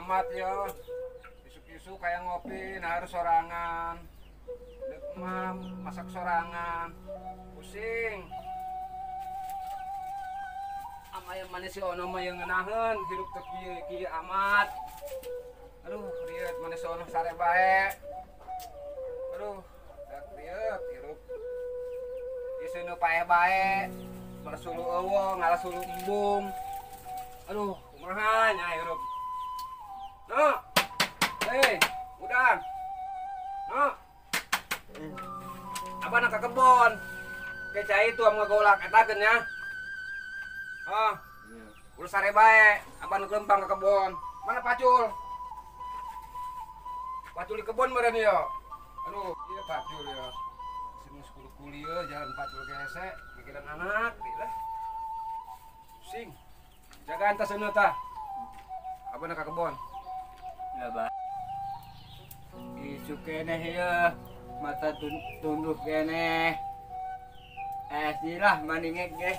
amat ya. Isuk-isuk kayak ngopi, nah harus sorangan. Demam, masak sorangan. Pusing. Ama yang mana si ono mah yang ngenaheun, hirup teu kieu-kieu amat. Aduh, riet mana si ono sare bae. Aduh, dak riet hirup. Ieu nu paeh bae. Malah sulu eueuh, ngalah sulu embung. Aduh, kumaha nya hirup. No. Hei, udang. No. Abah nak ke kebon. Ke cai itu am ngagolak eta geun nya. Ah. Ulah sare bae, abah nu lempang ke kebon. Mana pacul? Pacul di kebon meureun ieu. Aduh, ieu pacul ya. Sing kudu kuliah jalan pacul gesek, mikiran anak lah. Pusing. Jagaan tas euneuh tah. Abah nak ke kebon. Ya, Bah. Isuk keneh ieu, mata tunduk keneh. Silah maningek ge.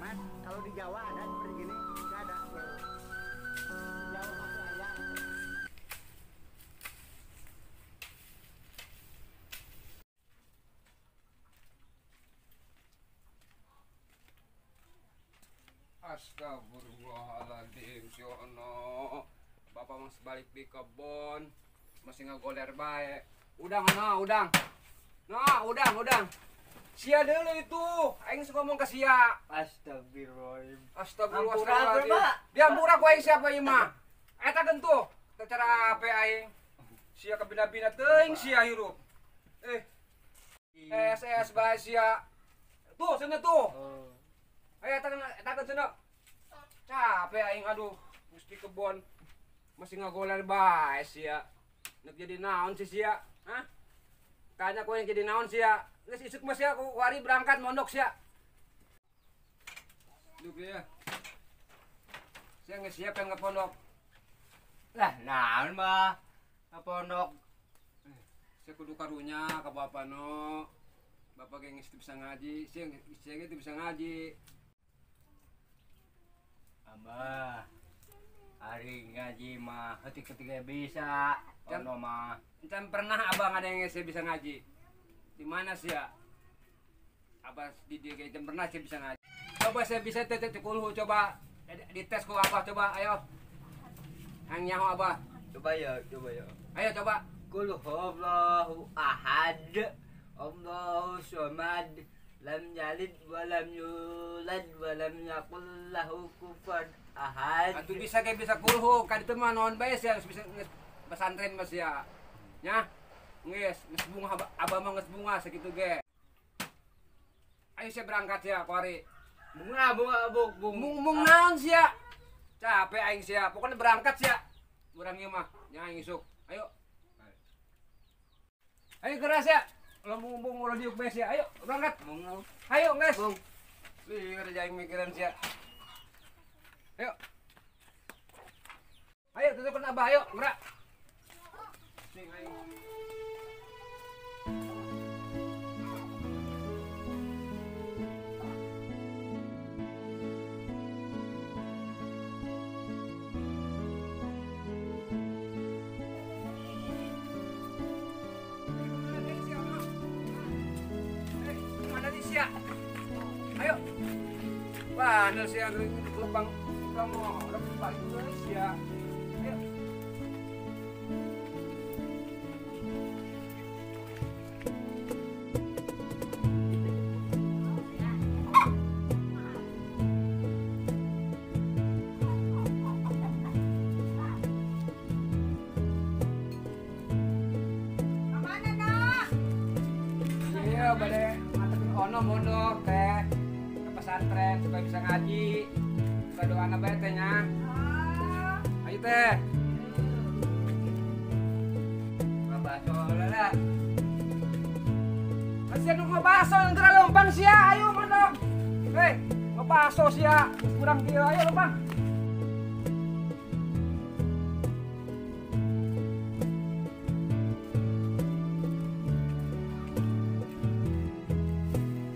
Mas, kalau di Jawa ada seperti gini? Nggak ada. Jawa masih ada. Astagfirullahaladzim, si ono. Bapak masih balik di kebon, masih ngagoler bae. Udang ono, udang. No, udang, udang. Sia dulu itu, aing suka ngomong ke sia. Astagfirullahaladzim. Astagfirullahaladzim. Dia murah ku aing siapa ieu mah? Eta gentuh, cara apa aing? Sia kabina-bina teuing sia hirup. Es bae sia. Tuh, sana tuh. Ayo eta kan sana. Capek aing aduh, mesti kebon. Masih ngagoler bae sia. Nek jadi naon sih sia? Hah? Tanya ku yang jadi naon sia? Geus isuk mah sia ku wari berangkat mondok sia. Duh ya. Sia geus siap yang ke pondok. Lah, naon mah ke pondok. Sia kudu karunya ka bapa no. Bapak ge geus bisa ngaji, sia ge teu bisa ngaji. Abah, hari ngaji mah ketika bisa, ono mah. Can pernah abang ada yang saya bisa ngaji. Di mana sih ya? Abah di dia can pernah saya bisa ngaji. Coba saya bisa tes kulhu coba dites ku abah coba ayo. Hang nyaho abah. Coba ya, coba ya. Ayo coba. Kul huwallahu ahad, Allahu samad, lam yalid wa lam yulad wa lam yakul lahu kufuwan ahad. Atuh bisa kayak bisa kulhu, ka ditu mah naon bae sia bisa pesantren mah sia. Nya. Geus, geus bunga abah mah geus bunga sakitu ge. Ayo sia berangkat sia kuari. Bunga bunga bung bung. Mung naon sia? Capek aing sia, pokoknya berangkat sia. Urang ieu mah, nya aing isuk. Ayo. Ayo keras ya. Ulah bung ulah diuk bae sia. Ayo berangkat. Ayo geus. Lieur aing mikiran sia. Ayo. Ayo tutupkeun abah ayo, gerak. Sing aing. Wah, nel sia lempang kamu lempang itu sia. Ayo. Kemana nak? Iya, bade nganterin ono mondok teh ke pesantren supaya bisa ngaji. Buka doana bae teh nya. Ayo teh. Ngabaso lah. Masih nu ngabaso yang geura lempang sia, ayo mondok. Hei, ngabaso sia, kurang kieu ayo lempang.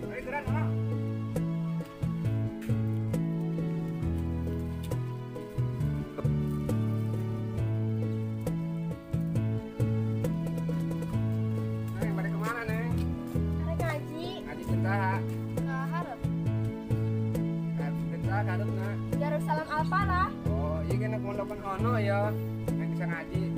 Ayo geura ono. Neng, balik kemana, Neng? Arek ngaji. Ngaji cinta. Ka hareup. Cinta kadeupna. Darussalam Al-Falah. Oh, iya kan mondokan ono ya. Yang bisa ngaji.